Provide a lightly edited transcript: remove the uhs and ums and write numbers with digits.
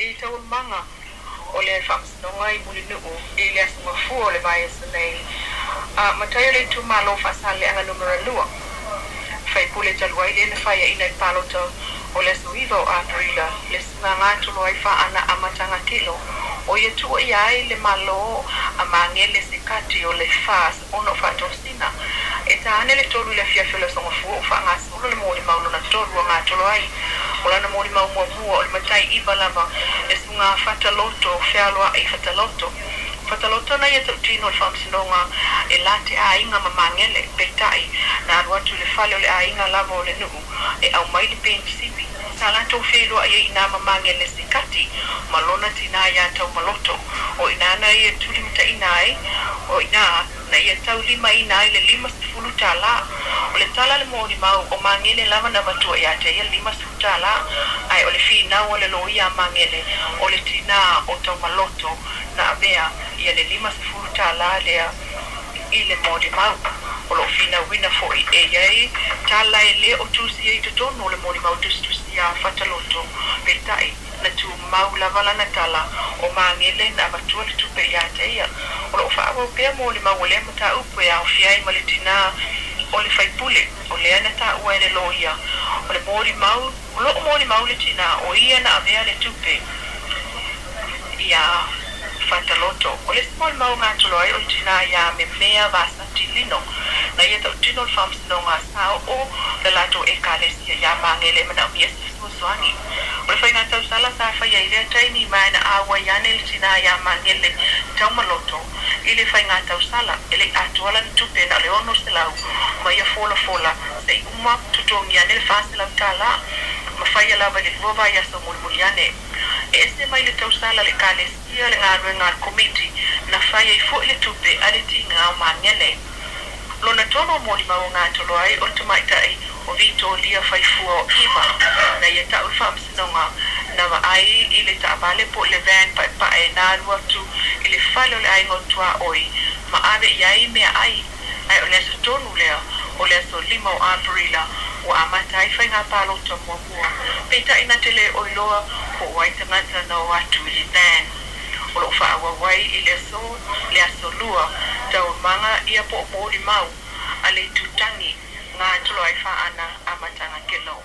I taualumaga o le Faamasinoga i Mulinuu i le Aso Gafua o le vaiaso nei, a matai o le itumalo o Faasaleleaga Numera 2, faipule talu ai lea na faiaina i le palota o le aso 9 o Aperila, le susuga gatoloai Faaana Amataga Kilo, o ia tuua ia ai le Malo a Magele Sekati o le FAS ona o faatosina. E ta ane le 3 i le afiafi o le Aso Gafua ua faagasolo le molimau lona tolu a gatoloai. O lana molimau muamua o le matai iva lava le susuga Fataloto Fealoai Fataloto. Fataloto na ia tautino le Faamasinoga e la te aiga ma Magele, peitai na alu atu i le fale o le aiga lava o le nuu e aumai le penisivi sa latou feiloai ai inā ma Magele Sekati ma lona tinā iā Taumaloto. O inā na ia tulimataʻina ai, o inā na ia taulimaina ai le $50. O le tala a le molimau, o Magele lava na avatua ia te ia le $50, ae o le finau a le loia a Magele, o le tinā o Taumaloto na avea ia le $50 lea i le molimau. O lo o finauina foi e i ai tala e le o tusia i totonu o le molimau tusitusia a Fataloto, peitai, na tumau lava lana tala o Magele na avatua le tupe ia te ia. O lo o faaauau pea molimau o lea mataupu e aofia ai ma le tinā o le faipule o lea na taua e le loia o le molimau. O lo o molimau le tinā o ia na avea le tupe iā Fataloto. O le isi molimau gatolo ai o le tinā iā Memea Vasati Lino, na ia tautino le Faamasinoga sa oo le latou Ekalesia iā Magele e manaomia se fesoasoani. O le faiga tausala sa faia i lea taimi ma na auai ane le tinā iā Magele Taumaloto i le faiga tausala e le i atoa lana tupe na o le 600 ma ia folafola se i uma totogi ane le $400 ma faia lava i le 2 vaiaso mulimuli ane. E ese mai le tausala a le Ekalesia le galuega a le Komiti na fai ai foi le tupe a le tiga o Magele. Lona tolu o molimau o gatolo ai o le tamaitai o Vitolia Faifua o Iva na ia tau le Faamasinoga na vaai i le taavale po i le van paepae na alu atu i le fale o le aiga o Tuaoi ma ave i ai meaai. Ae o le aso tonu lea, o le aso 5 o Aperila, ua amata ai faiga palota muamua, peitai na te le oi loa po o ai tagata na o atu i le van. O lo o faaauau ai i le aso le aso 2 taualumaga ia po o molimau a le itutagi gatolo ai Faaana Amataga Kelo.